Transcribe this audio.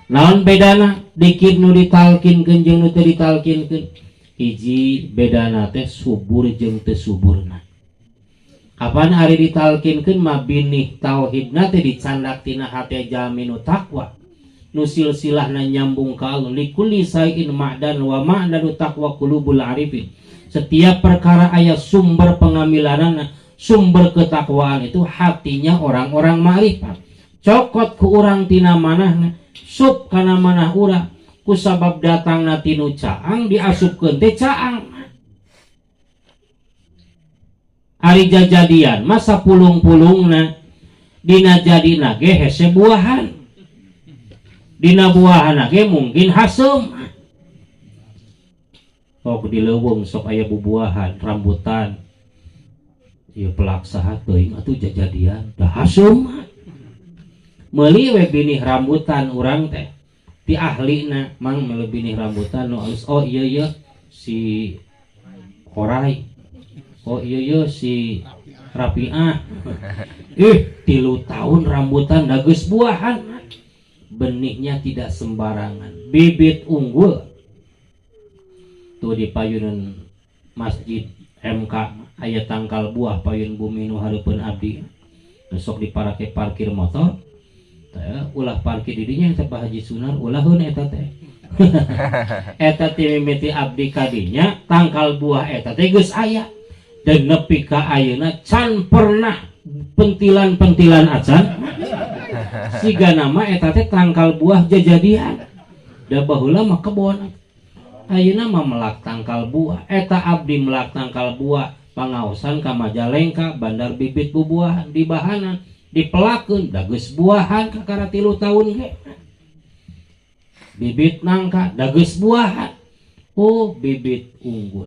Naon bedana dikir nu ditalkinkeun jeung nu teu ditalkinkeun? Hiji bedana teh subur jeung teu suburna. Kapan ari ditalkinkeun mah binih tauhidna teh dicandak tina hate jalmi nu takwa, nu silsilahna nyambung ka Allah. Likulli syai'in ma'dan wa ma'danu taqwa qulubul arifin. Setiap perkara aya sumber pengambilanana, sumber ketakwaan itu hatinya orang-orang ma'rifat. Cokot ku urang tina manahna, sup kana manah urang, kusabab datangna tinu caang, diasupkeun teh caang. Ari jajadian masa pulung-pulungna, dina jadina ge hese buahan, dina buahan ge mungkin haseum. Sok di leuweung sok aya bubuahan rambutan ieu, pelak saha teuing atuh jajadian dah haseum. Meuli we binih rambutan urang teh ti ahlina, "Mang, meuli binih rambutan nu alus." "Oh iya iya, si Korai." "Oh iya iya, si Rapiah." Ih, 3 tahun rambutan da geus buahan. Benihnya tidak sembarangan, bibit unggul. Tuh di payunan Masjid MK aya tangkal buah payun bumi nu hareupeun abdi. Besok diparake parkir motor teh, ulah parkir di dinya eta, Pak Haji Sunar, ulaheun eta teh. Eta teh mimiti abdi kadinya tangkal buah eta teh geus aya dan nepi ka ayeuna can pernah pentilan-pentilan acan. Siga nama eta teh tangkal buah jajadian. Da baheula mah kebon, ayeuna mah melak tangkal buah eta. Abdi melak tangkal buah pangaosan ka Majalengka, bandar bibit bubuahan, di bahanan dipelakeun da geus buahan kakara 3 tahun ge. Bibit nangka da geus buahan. Oh, bibit unggul.